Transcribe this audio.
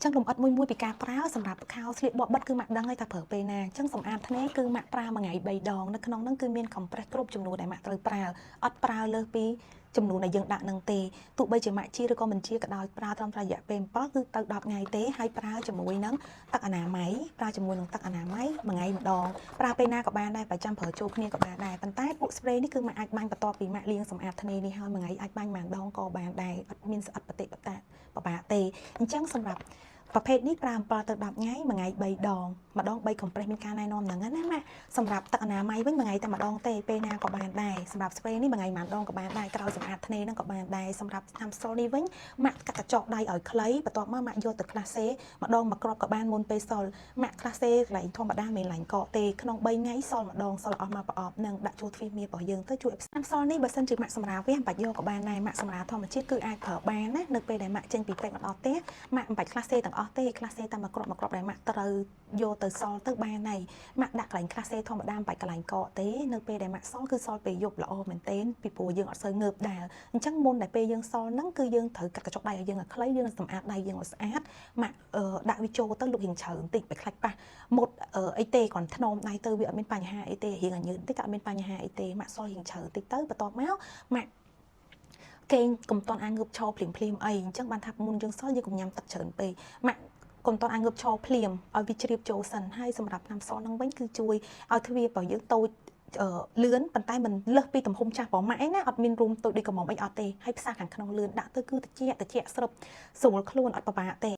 ចឹងលំអិតមួយមួយពីការប្រើសម្រាប់ខោស្លៀកបបិទគឺម៉ាក់ដឹងហើយថាប្រើពេលណាអញ្ចឹងសម្អាតធ្នេគឺម៉ាក់ប្រើមួយថ្ងៃ3ដងនៅក្នុងហ្នឹងគឺមាន compress គ្រប់ចំនួនដែលម៉ាក់ត្រូវប្រើអត់ប្រើលើសពីចំនួនដែលយើងដាក់នឹងទេទោះបីជាម៉ាក់ជាឬក៏មិនជាក៏ដោយប្រើត្រឹមតែរយៈពេល7គឺទៅ10ថ្ងៃទេហើយប្រើជាមួយនឹងទឹកអនាម័យប្រើជាមួយនឹងទឹកអនាម័យមួយថ្ងៃម្ដងប្រើពេលណាក៏បានដែរបើចាំប្រើចូលគ្នាក៏បានដែរប៉ុន្តែពួក spray នេះគឺម៉ាក់អាចបាញ់បន្ទាប់ពីម៉ាក់លាងសម្អាតធ្នេនេះហើយមួយថ្ងៃអាចបាញ់មួយដងក៏បានដែរអត់មានស្អិតបតិបតាបបាក់ទេអញ្ចឹងសម្រាប់ប្រភេទនេះប្រើ7ទៅ10ថ្ងៃមួយថ្ងៃ3ដងម្ដង3 compress មានការណែនាំហ្នឹងណាម៉ាក់សម្រាប់ទឹកអនាម័យវិញមួយថ្ងៃតែម្ដងទេពេលណាក៏បានដែរសម្រាប់ spray នេះមួយថ្ងៃមួយដងក៏បានដែរក្រោយសម្អាតធ្នេហ្នឹងក៏បានដែរសម្រាប់ថ្នាំសុលនេះវិញម៉ាក់កាត់កញ្ចក់ដៃឲ្យខ្លីបន្ទាប់មកម៉ាក់យកទៅក្លាសេម្ដងមួយគ្រាប់ក៏បានមុនពេលសុលម៉ាក់ក្លាសេកន្លែងធម្មតាមិនលែងកកទេក្នុង3ថ្ងៃសុលម្ដងសុលអស់មកប្រអប់នឹងដាក់ចូលទ្វារមារបស់យើងទៅជួយថ្នាំសុលនេះបើសិនជាម៉ាក់សម្រាប់វាមិនបាច់យកក៏បានដែរម៉ាក់សម្រាប់ធម្មជាតិគឺអាចប្រើបានណានៅពេលដែលម៉ាក់ចេញពីពេទ្យមកដល់ផ្ទះម៉ាក់មិនបាច់ក្លាសេទាំងអស់ទេក្លាសេតែមួយគ្រាប់មួយគ្រាប់ដែលម៉ាក់ត្រូវយកទៅសល់ទៅបានហើយម៉ាក់ដាក់កន្លែងក្លាសេធម្មតាមិនបាច់កន្លែងកកទេនៅពេលដែលម៉ាក់សល់គឺសល់ពេលយប់ល្អមែនទែនពីព្រោះយើងអត់សូវងើបដែរអញ្ចឹងមុនដែលពេលយើងសល់ហ្នឹងគឺយើងត្រូវកាត់កញ្ចុកដៃឲ្យយើងឲ្យខ្លីយើងសម្អាតដៃយើងឲ្យស្អាតម៉ាក់ដាក់វាចូលទៅលុករៀងជ្រៅបន្តិចបើខ្លាច់ប៉ះមុតអីទេគ្រាន់ថ្នមដៃទៅវាអត់មានបញ្ហាអីទេរៀងឲ្យញើតបន្តិចក៏អត់មានបញ្ហាអីទេម៉ាក់សល់រៀងជ្រៅបន្តិចទៅបន្ទាប់មកម៉ាក់គេងកុំតន់អាងើបឈរភ្លាមភ្លាមអីអញ្ចឹងបានថាមុនយើងសល់យើងកុំញ៉ាំទឹកច្រើនពេកម៉ាក់កុំតន់អាងើបឈរភ្លាមឲ្យវាជ្រាបចូលសិនហើយសម្រាប់ថ្នាំសនឹងវិញគឺជួយឲ្យទ្វាររបស់យើងតូចលឿនប៉ុន្តែមិនលើសពីទំហំចាស់របស់ម៉ាក់ឯណាអត់មានរុំតូចដូចកំមុំអីអត់ទេហើយផ្សារខាងក្នុងលឿនដាក់ទៅគឺតិចតិចស្រុបស្រួលខ្លួនអត់ពិបាកទេ។